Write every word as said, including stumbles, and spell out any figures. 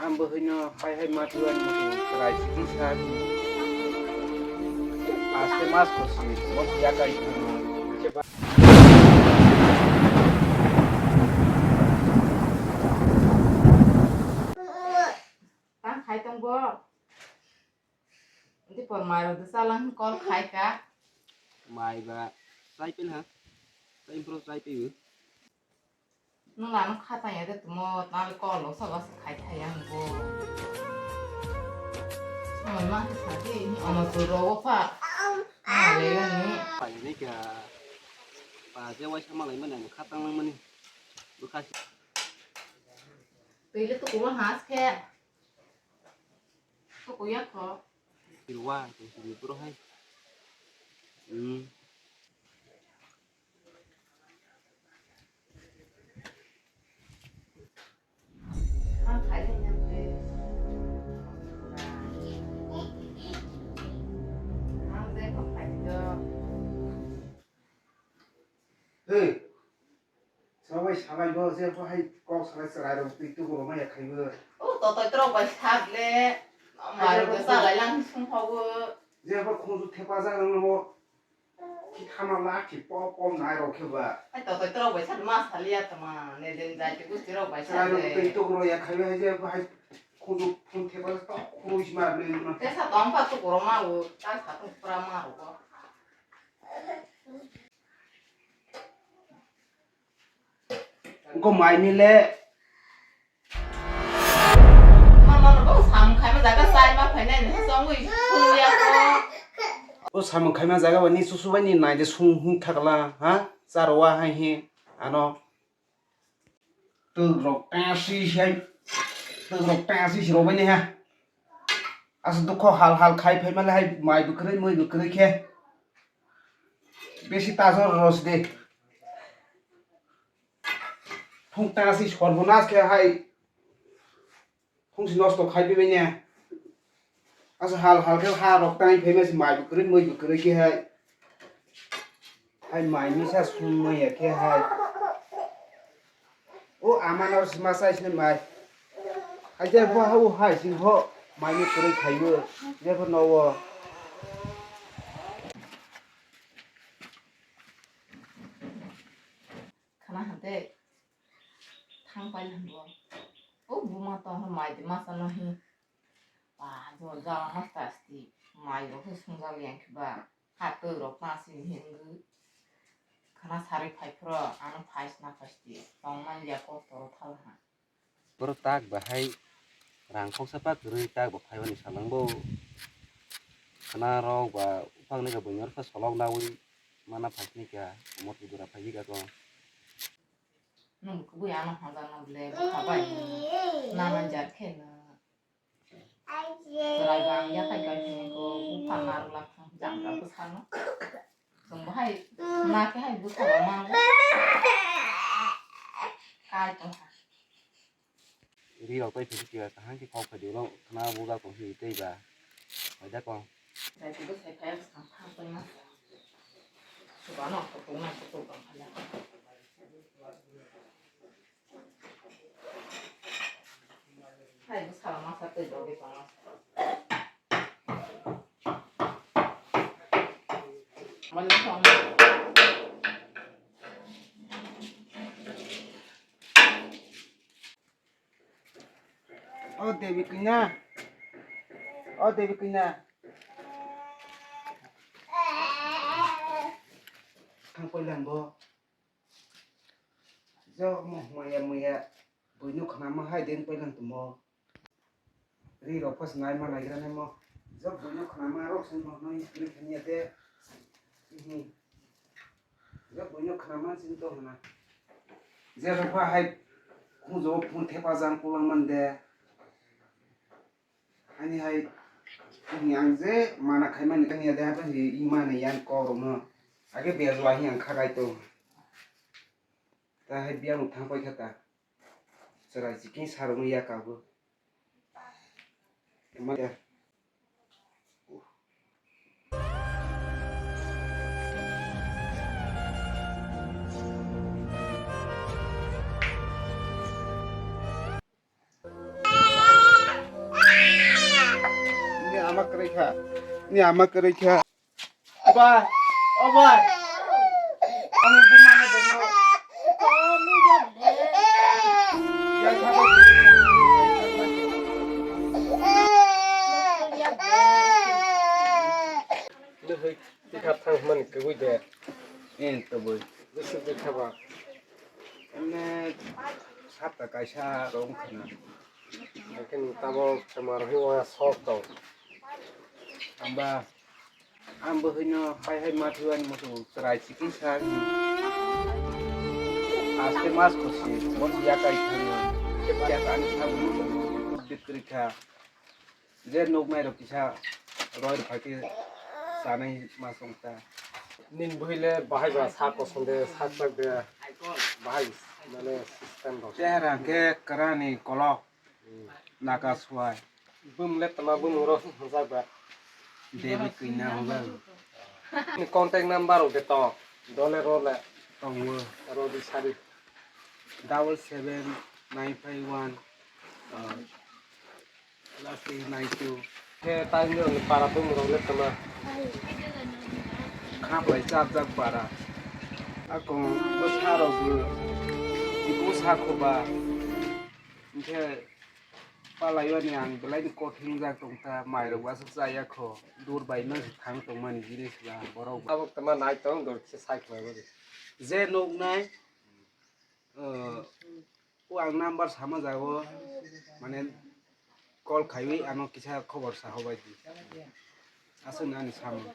Ang bo hwino hai hai ma tuan mo chwrai chikisa. Aste mas kosi, mo yakai. Tang khai tong bo. Di por mai ro de salang kol khai ka. Mai ba chai pen ha. Chai pro chai pe. Nwng ano kha tang ya de tumo, tang le kol lo sa ba sa khai khai yang bo. Ano ma sa di ni ano tu ro wo pa. Ma le ni. Pa ni ka. Pa je wai sa ma lai ma na kha tang lang ma ni. Bu kha. Tui le tu ko has khe. Tuku ya kho. Sirwa, siri bro hai. Hmm. Ang khai le nyam le. Ang je kho khai do. Hey. Sabai sabai bo je bo hai kok salai chwrai rok twi tubu rok maya khaibo. O totoi trok bai sak le. Mai rok salai lang sung phawo. Je bo khunju thepa jak rok no ki thama la ki pop pop nai rok khe ba. Hai totoi trok bai sak ma saliya tama ne den jai ti gusti rok bai sak le. Chwrai rok twi tubu rok ya khaibo hai je bo hai khunju phun thepa jak tok khunju ma le no. Te sa tong pa tuku rok ma o ta sa tung pra ma rok. Ko mai ni le. Mama no bo sam khai ma jaga sai ma phainai ni song wi sung ya ko. O samung khaima jaga ba ni susu bai ni nai de sung hung thakla ha. Charo wa hai he ano. Twk rok ta si sai. Twk rok ta si si rok bai ni ha. Asa dukho hal hal khai phai male hai mai bwkrwi mui bwkrwi khe. Besi tajor ros de. Phung ta si sorbonas khe hai. Phung si nosto khai bai ne. Asa hal hal khe ha rok tai phai ma si mai bwkrwi mui bwkrwi khe hai. Hai mai misa sung maya khe hai. O ama no sima sai sini mai. Hai je bo ha o hai sing ho mai ni kwrwi khaibo. Je bo no o. Khana hante thang pai hwnbo. O buma tong mai de masa no hi. Ba jo jala masta sti mai rok khe sungjak yang khe ba. Ha twk rok ma simi hinwi khana sarwi phai phro ano phai sna phai sti tong man ya kok toro thal ha. Borok tak bahai rang khoksa pa kwrwi tak bo phai bani salang bo khana rok ba uphang ni ka buini rok khe solok nawi mana phai sini kha omo twi dura phai kha ko. Nwng kubui ano hamjakno ble bwkha bai nana jar khe no. Chwrai bang yakhai kai hwnwi go bupha narwk laphang jang jang bwsano. Chwng bo hai ma khe hai bwsano mango. Kai tongkha. Ri rok tei phisi khe kaham khe kok phai di ulo khna bujak tong si tei ba. Hai da kong. Chwrai tei bwsai phai bwsang phang tongma. Chwbano kutung na kutung tong khala. Hai, bwsala masa twi dogwi tongo. Mani song. O Devi kina. O Devi kina. Thang koi lang bo. Jo mo maya maya buino khnama hai den pailang tumo. Ri rok pas nai ma nai gra nai mo. Jo buino khnama rok sung no noi ri khania de. Ihi. Jo buino khnama sin to hna. Je rok pa hai khung jo phun thepa jang pulang man de. Ani hai, ani ang je mana khaimani tani ya de hapan hi imani yan kok rokno. Age bejwa hi ang khagai to. Ta hai biang thang pai kha ta. Chwrai chiking sarokno ya kago. Emang ya. Ama kwrwi kha. Ni ama kwrwi kha. Bai, o bai. Ani bumano deno. Ya, ya, ya. Nihik tikha thangmani kwbui de. En toboi. Bwswk de khaba. Emne sapta kaisa rong khna. Lekin tabok chamar hiwa sok tong. Amba, ang bo hino hai hai ma thiwani musu chwrai chikisa. Aste mas khusi, bon yakai thangna. Kebya ani sabu musu bit krikha. Je nuknai rok kisa roi rok phai khe chanai ma song ta. Nin buhile bahai ba sa kosom de, sa chak de, bahai mane system rok. Chehra hwnkhe kwrani kolok, hmm, naka suai. Bum le tama bum ro hwnjak ba. Devi kina hwnjak. Ni contact number rok de to, dole ro le. Tongo. Ro di sari. Double seven nine five one. Last day nine two. Khe taini rokni para bumung rok le tama. Khaplai chap jak para. Akong bwsa rok bo ibu sa khoba. Hingkhe palaiwani ang belai ni kothing jak tongkha, mai rok wasuk chaya kho. Dur bai no thang tongmani jinis ba borok. Tabuk tama nai tong dor kisa sai khlai bo. Je nok nai. O, o ang number sama jago, mane call khaiwi ano kisa khobor sa hobai di. Aswk ani samung.